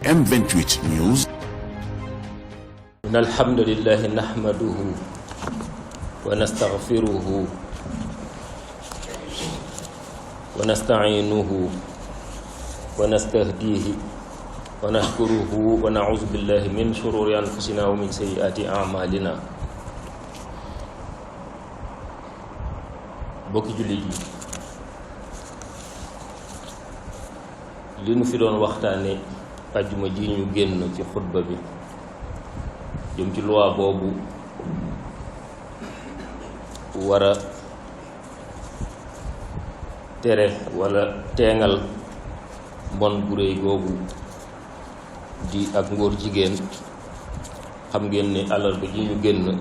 M28 News. إن الحمد لله نحمده ونستغفره ونستعينه ونستهديه ونشكره ونعوذ بالله من شرور أنفسنا ومن سيئات أعمالنا. bokki jullit yi li nu fi doon waxtaane àjjuma ji ñu génn ci xutba bi jëm ci loi boobu war a tere wala teengal mbon gu réy googu di ak ngóor jigéen. xam ngeen ne àllarba ji ñu génn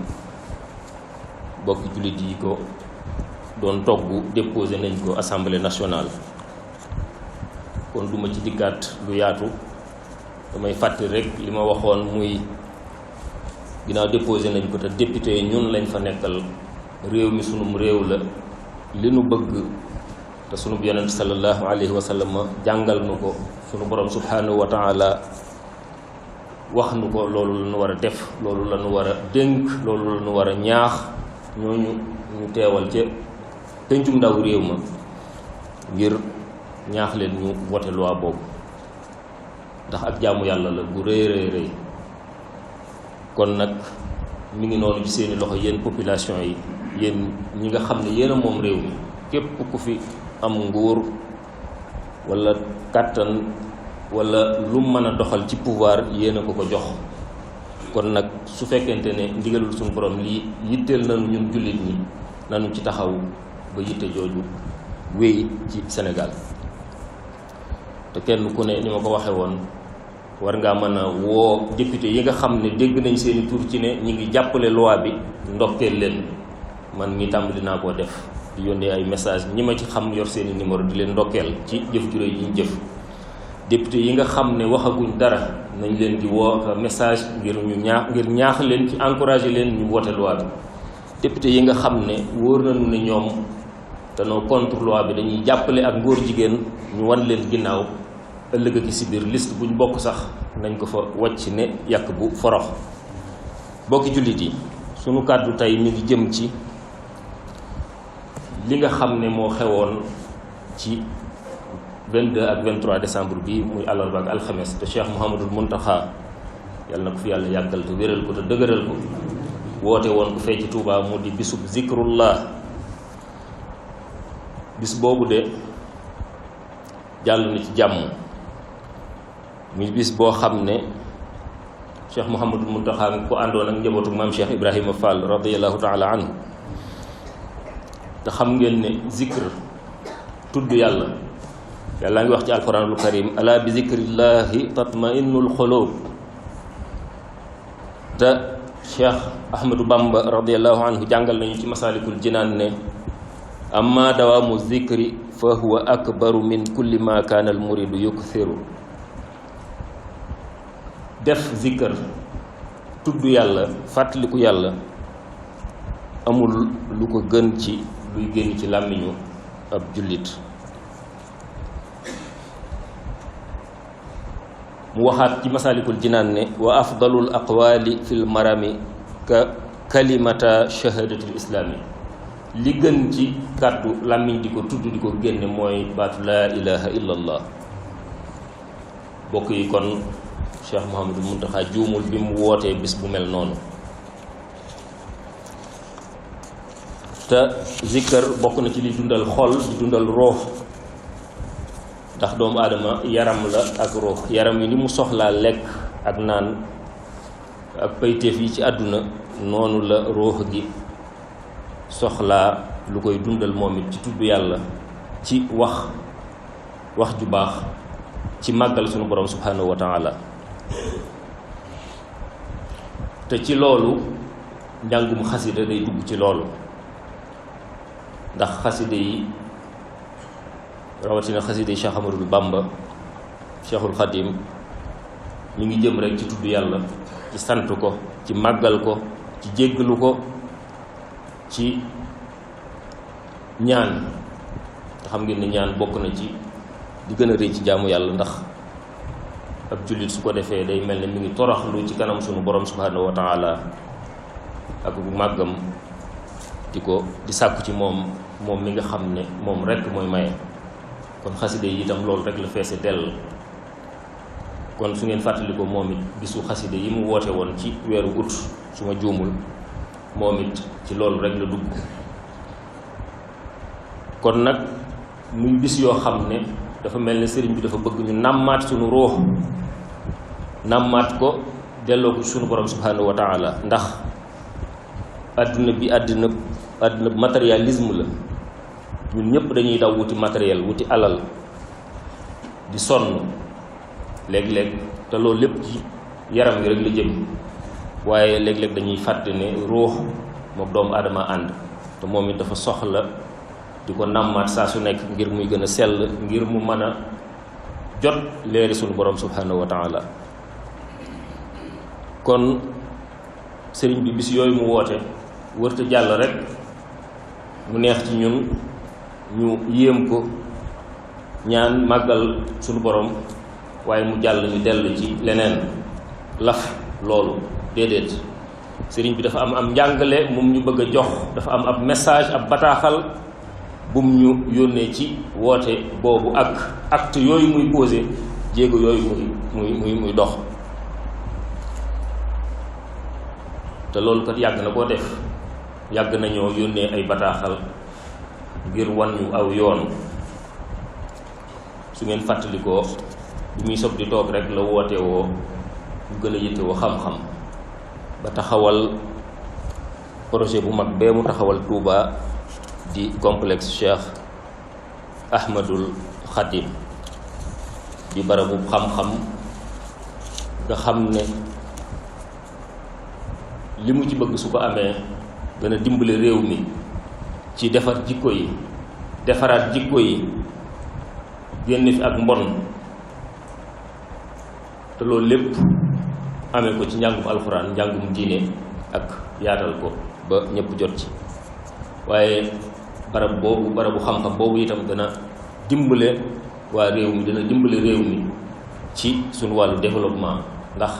bokki jullit yi ko doon togg déposé nañ ko assemblée nationale. kon duma ci dikkaat lu yaatu, damay fàttali rek li ma waxoon muy ginnaaw déposé nañ ko te député ñun lañ fa nekkal, réew mi sunum réew la, li nu bëgg te sunu yonent sallallahu alayhi wa sallam jàngal nu ko, sunu borom subhanahu wa taala wax nu ko, loolu la nu war a def, loolu la nu war a dénk, loolu la nu war a ñaax ñooñu ñu teewal ca pencum ndaw réew ma ngir ñaax leen ñu voté loi boobu, ndax ak jaamu yàlla la bu rëy rëy rëy. kon nag mi ngi noonu ci seeni loxo yéen population yi, yéen ñi nga xam ne yéen a moom réew mi, képp ku fi am nguur wala kàttan wala lu mën a doxal ci pouvoir yéen a ko ko jox. kon nag su fekkente ne ndigalul suñu borom lii yitteel nañu ñun jullit ñi, nañu ci taxaw ba yitte jooju wéy ci Sénégal. te kenn ku ne ni ma ko waxe woon, war ngaa mën a woo député yi nga xam ne dégg nañ seeni tur ci ne ñi ngi jàppale loi bi, ndokkeel leen. man mi tàmbali naa koo def, di yónnee ay message ñi ma ci xam yor seeni numéro di leen ndokkeel ci jëf ju réy yi ñu jëf. député yi nga xam ne waxaguñ dara nañ leen di woo message ngir ñaax leen ci, encouragé leen ñu voté loi bi. député yi nga xam ne wóor nañu ne ñoom danoo contre loi bi, dañuy jàppale ak ngóor jigéen, ñu wan leen ginnaaw. ëllëg ak si biir liste buñ bokk sax nañ ko fa wàcc ne yàq bu forox. bokki jullit yi, sunu kàddu tey mi ngi jëm ci li nga xam ne moo xewoon ci 22 ak 23 décembre bi, muy àllarba ak alxames, te Cheikh Mouhamadul Muntaxa yàlla na ko fi yàlla yàggal te wéral ko te dëgëral ko, woote woon ko fee ci Touba mu di bisub zikrullah. bis boobu de jàll na ci jàmm, muy bis boo xam ne Cheikh Mouhamadul Muntaxa nga ko àndoon ak njabootu maam Cheikh Ibrahima Fall radiyallahu taala anhu. te xam ngeen ne zikr, tudd yàlla, yàlla ngi wax ci alquranul karim, ala bi zikrillahi tatma'innul xulub. te Cheikh Ahmadou Bamba radiyallahu anhu jàngal nañu ci masalikul jinaan ne amma dawaamu zikri fa huwa akbaru min kulli ma kaana al muridu yukthiru. def zikr, tudd yàlla, fàttaliku yàlla, amul lu ko gën ci luy génn ci làmmiñu ab jullit. mu waxaat ci masalikul jinaan ne wa afdalul aqwali fil marami ka kalimata shahadatul islaami. li gën ci kàddu làmmiñ di ko tudd di ko génne mooy baatu laa ilaha illallah. bokk yi, kon Cheikh Mouhamadou Mountakha juumul bi mu wootee bis bu mel noonu. te zikkar bokk na ci li dundal xol, di dundal roox, ndax doomu aadama yaram la ak roox. yaram yi ni mu soxlaa lekk ak naan ak payteef yi ci àdduna, noonu la roox gi soxlaa lu koy dundal moom it ci tudd yàlla, ci wax ju baax, ci màggal sunu borom subhanahu wa taala. te ci loolu njàngum xasida day dugg ci loolu, ndax xasida yi, rawatina xasida yi Cheikh Ahmadou Bamba Cheikhul Khadim, mi ngi jëm rek ci tudd yàlla, ci sant ko, ci màggal ko, ci jéggalu ko, ci ñaan. nga xam ngeen ne ñaan bokk na ci di gën a rëy ci jaamu yàlla, ndax ab jullit su ko defee day mel ne mi ngi toroxlu ci kanam sunu borom subhanahu wa taala ak màggam di sàkku ci moom mi nga xam ne moom rekk mooy maye. kon xaside yi itam loolu rek la feese dell. kon su ngeen fàttali ko moom it bisu xaside yi mu woote woon ci weeru ut su ma juumul moom it ci loolu rek la dugg. kon nag muy bis yoo xam ne dafa mel ne sëriñ bi dafa bëgg ñu nàmmaat sunu ruux nàmmaat ko delloo ko sunu borom subhanahu wa taala. ndax àdduna bi àdduna matérialisme la. ñun ñëpp dañuy daw wuti matériel wuti alal di sonn léeg-léeg te loolu lépp ci yaram wi rek la jëm waaye léeg-léeg dañuy fàtte ne ruux moom doomu aadama ànd te moom it dafa soxla di ko nàmmaat saa su nekk ngir muy gën a sell ngir mu mën a jot leeri sunu borom subhanahu wa taala. kon sëriñ bi bis yooyu mu woote wërta jàll rek mu neex ci ñun ñu yéem ko ñaan màggal sunu borom waaye mu jàll ñu dellu ci leneen laf loolu déedéet. sëriñ bi dafa am njàngale mum ñu bëgg a jox, dafa am ab message ab bataaxal bum ñu yónnee ci woote boobu ak acte yooyu muy posé, jéego yooyu muy dox. te loolu kat yàgg na koo def, yàgg nañoo yónnee ay bataaxal ngir wan ñu aw yoon. su ngeen fàttalikoo bi muy sob di toog rek la woote woo ñu gën a yitte woo xam-xam ba taxawal projet bu mag bee mu taxawal Touba di complexe Cheikh Ahmadul Khadim di barabu xam-xam nga xam ne li mu ci bëgg su ko amee gën a dimbale réew mi ci defar jikko yi, defaraat jikko yi, génn fi ak mbon, te loolu lépp amee ko ci njàngum alxuraan, njàngum diine ak yaatal ko ba ñëpp jot ci. waaye barab boobu, barabu xam-xam boobu itam dana dimbale waa réew mi, dana dimbale réew mi ci suñu wàllu développement, ndax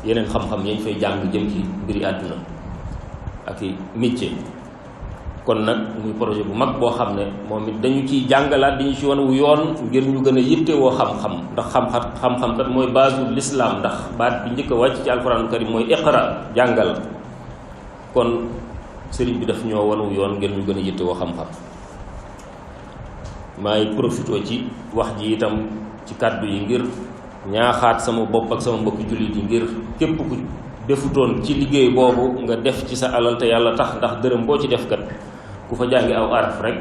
yeneen xam-xam yañ fay jàng jëm ci mbiri àdduna ak i métier. kon nag muy projet bu mag boo xam ne moom it dañu ciy jàngalaat di ñu ci wan wu yoon ngir ñu gën a yittewoo xam-xam, ndax xam-xam kat mooy baasul lislaam, ndax baat bi njëkk a wàcc ci alxuraanul karim mooy iqra, jàngal. kon sëriñ bi daf ñoo wan wu yoon ngir ñu gën a yittewoo xam-xam. maay profité ci wax ji itam ci kàddu yi ngir ñaaxaat sama bopp ak sama mbokki jullit yi ngir képp ku defutoon ci liggéey boobu nga def ci sa alal te yàlla tax, ndax dërëm boo ci def kat ku fa jàngi aw araf rek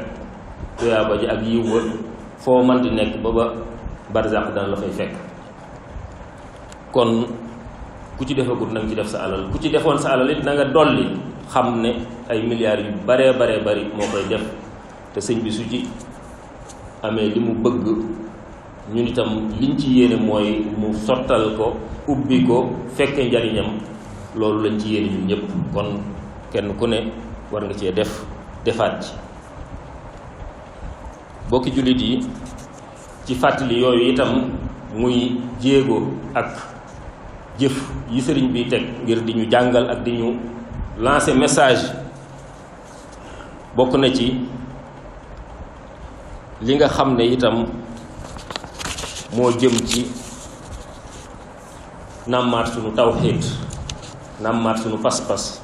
tuyaaba ji ak yiw wa foo mën di nekk ba barzaq dana la fay fekk. kon ku ci defagut na nga ci def sa alal, ku ci defoon sa alal it na nga dolli xam ne ay milliards yu baree bari moo koy def, te sëñ bi su ci amee li mu bëgg ñun itam liñ ci yéene mooy mu sottal ko, ubbi ko, fekke njariñam. loolu lañ ci yéene ñun ñëpp. kon kenn ku ne war nga cee defaat ci. bokki jullit yi, ci fàttali yooyu itam muy jéego ak jëf yi sëriñ bi teg ngir di ñu jàngal ak di ñu lancer message, bokk na ci li nga xam ne itam moo jëm ci nàmmaat sunu tawxiid, nàmmaat sunu pas-pas,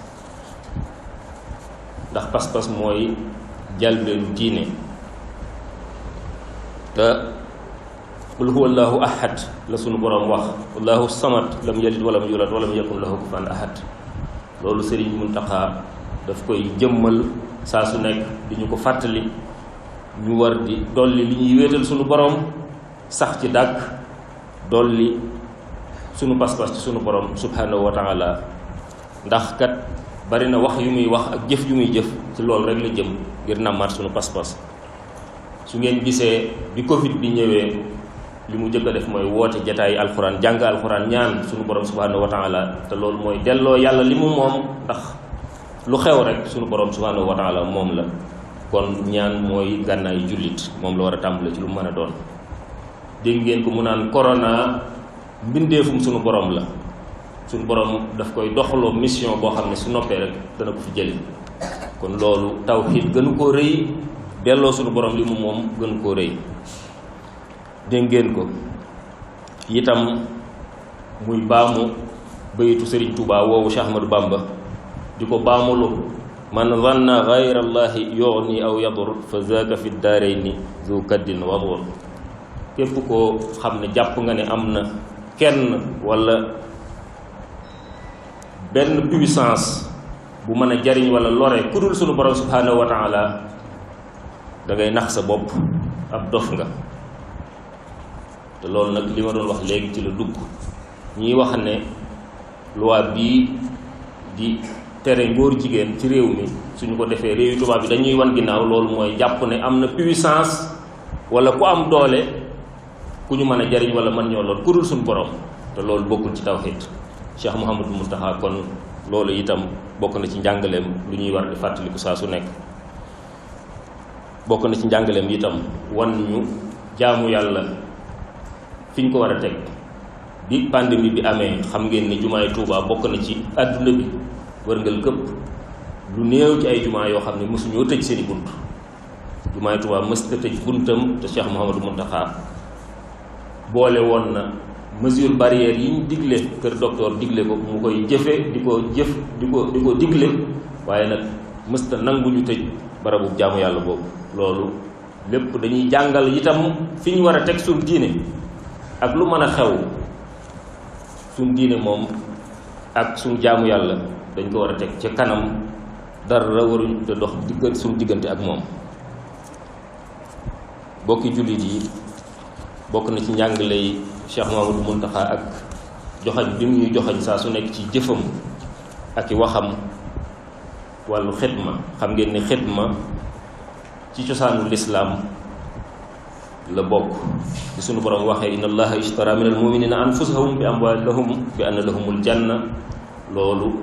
ndax pas-pas mooy jalbeelu diine. te qul huwa allahu ahad la sunu boroom wax, allahu samad lam yalid walam yulad walam yakun lahu kufuwan ahad. loolu Sëriñ Muntaxa daf koy jëmmal saa su nekk di ñu ko fàttali. ñu war di dolli li ñuy wéetal sunu boroom, sax ci dàkk, dolli sunu pas-pas ci sunu boroom subhanahu wa taala, ndax kat bari na wax yu muy wax ak jëf yu muy jëf ci loolu rek la jëm ngir nàmmaat sunu pas-pas. su ngeen gisee bi Covid bi ñëwee li mu jëkk a def mooy woote jataayi alxuraan, jàng alxuraan, ñaan sunu boroom subhanahu wa taala, te loolu mooy delloo yàlla li mu moom, ndax lu xew rek sunu boroom subhanahu wa taala moom la. kon ñaan mooy gànnaayu jullit, moom la war a tàmbale ci lu mën a doon. dégg ngeen ko mu naan corona mbindeefum sunu borom la, sunu borom daf koy doxaloo mission boo xam ne su noppee rek dana ko fi jëli. kon loolu tawxiid gënu koo rëy, delloo sunu borom li mu moom gënu koo rëy. dégg ngeen ko itam muy baamu bayitu Sëriñ Tuubaa woowu Cheikh Ahmadou Bamba di ko baamulu: man zanna gayra allahi yughni aw yadur fa zaaka fi daarayni zu kaddin wadur. képp koo xam ne jàpp nga ne am na kenn wala benn puissance bu mën a jariñ wala lore ku dul sunu borom subhanahu wa taala, da ngay nax sa bopp, ab dof nga. te loolu nag li ma doon wax léegi ci la dugg. ñiy wax ne loi bii di tere ngóor jigéen ci réew mi suñu ko defee réew yu tubaab bi dañuy wan ginnaaw, loolu mooy jàpp ne am na puissance wala ku am doole ku ñu mën a jariñ wala mën ñoo lool ku dul suñu borom. te loolu bokkul ci tawxiid. Cheikh Mouhamadou Mountakha kon loolu itam bokk na ci njàngaleem lu ñuy war di fàttaliku saa su nekk. bokk na ci njàngaleem itam wan ñu jaamu yàlla fi ñu ko war a teg. bi pandémie bi amee xam ngeen ni jumaay Tuubaa bokk na ci àdduna bi wërngal këpp lu néew ci ay jumaa yoo xam ne mësuñoo tëj seeni bunt. jumaay Tuubaa mësta tëj buntam, te Cheikh Mouhamadou Mountakha boole woon na mesure barrière yi ñu digle kër docteur digle ko mu koy jëfe di ko digle, waaye nag mësta nangu ñu tëj barabu jaamu yàlla boobu. loolu lépp dañuy jàngal itam fi ñu war a teg suñu diine ak lu mën a xew. suñ diine moom ak suñ jaamu yàlla dañ ko war a teg ca kanam, dara waruñ te dox suñ diggante ak moom. bokki jullit yi, bokk na ci njàngale yi Cheikh Mouhamadou Mountakha ak joxañ bi mu ñuy joxañ saa su nekk ci jëfam ak i waxam wàllu xidma. xam ngeen ne xidma ci cosaanu lislaam la bokk. ci sunu borom waxee: inna allaha ishtara min almuminina anfusahum bi amwalihim bi anna lahumul janna. loolu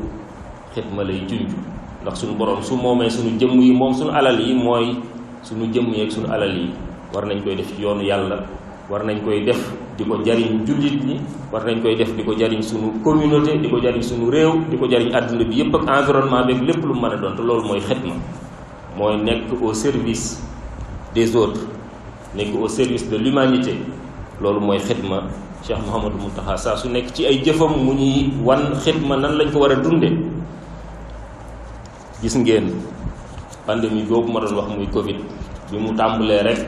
xidma lay junj, ndax sunu borom su moomee sunu jëmm yi moom sunu alal yi, mooy sunu jëmm yi ak sunu alal yi war nañ koy def ci yoonu yàlla, war nañ koy def di ko jariñ jullit ñi, war nañ koy def di ko jariñ sunu communauté, di ko jariñ sunu réew, di ko jariñ àdduna bi yépp ak environnement beeg lépp lu mën a doon. te loolu mooy xidma, mooy nekk au service des autres, nekk au service de l'humanité. loolu mooy xidma. Cheikh Mouhamadou Mountakha saa su nekk ci ay jëfam mu ñuy wan xidma nan lañ ko war a dunde. gis ngeen pandémie boobu ma doon wax muy Covid bi mu tàmbalee rek,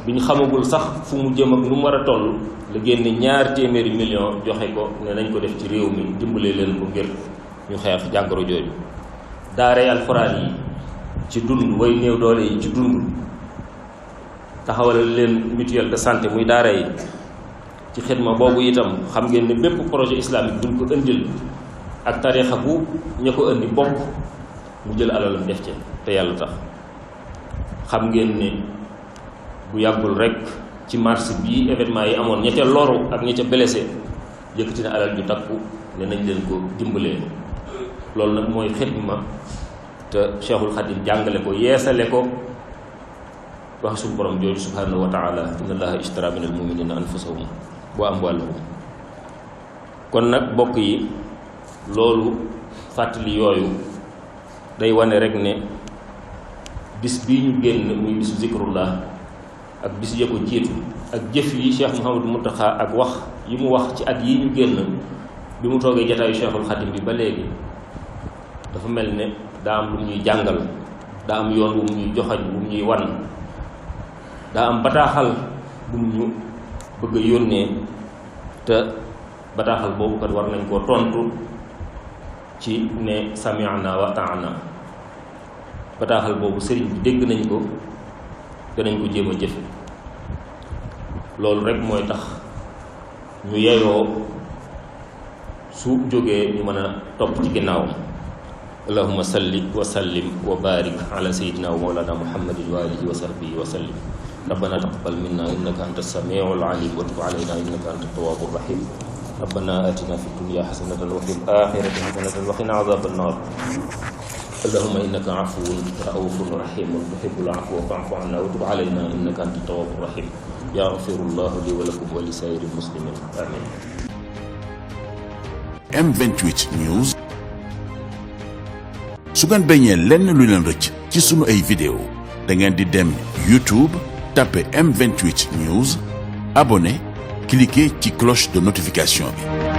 bi ñu xamagul sax fu mu jëm ak nu mu war a toll, la génne 200 millions joxe ko ne nañ ko def ci réew mi, dimbalee leen ko ngir ñu xeex jàngoro jooju. daaray alxuraan yi ci dund, way néew doole yi ci dund, taxawal leen mutuelle de santé muy daara yi. ci xidma boobu itam xam ngeen ne bépp projet islamique buñ ko indil ak tariixa bu ña ko indi bokk, mu jël alalam def ci te yàlla tax. xam ngeen ne bu yàggul rek ci mars bii événement yi amoon, ña ca loru ak ña ca blessé, yëkkati na alal ju takku ne nañ leen ko dimbalee. loolu nag mooy xidma, te Cheikhul Khadim jàngale ko, yeesale ko, wax suñu borom jooju subhanahu wa taala: inna allaha ishtara min almuminina anfusahum wa amwalahum. kon nag bokk yi, loolu fàttali yooyu day wane rek ne bis bii ñu génn muy bisu zikrullah ak bis ya ko jiitu ak jëf yi Cheikh Mouhamadou Mountakha ak wax yi mu wax ci at yi ñu génn bi mu toogee jataayu Cheikhul Khadim bi ba léegi, dafa mel ne daa am lu mu ñuy jàngal, daa am yoon wu mu ñuy joxañ, wu mu ñuy wan, daa am bataaxal bu mu ñu bëgg a yónnee. te bataaxal boobu kat war nañ koo tontu ci ne sami'na wa ata'na. bataaxal boobu sëriñ bi dégg nañ ko, danañ ko jéem a jëfe. loolu rek mooy tax ñu yeyoo su jógee ñu mën a topp ci ginnaawam. allahumma salli wa sallim wa barik ala sayyidina wa mawlana muhammadin wa alihi wa sahbihi wa sallim. rabbana taqabbal minna innaka anta as-sami'ul 'alim wa tub 'alayna innaka anta at-tawwabur rahim. rabbana atina fid dunya hasanatan wa fil akhirati hasanatan wa qina 'adhaban nar. اللهم إنك عفو رؤوف رحيم تحب العفو فاعف عنا وتب علينا إنك أنت التواب الرحيم. يغفر الله لي ولكم ولسائر المسلمين آمين. M28 News. su ngeen bañee lenn lu leen rëcc ci sunu ay vidéo da ngeen di dem YouTube tapé M28 News abonné cliquer ci cloche de notification bi.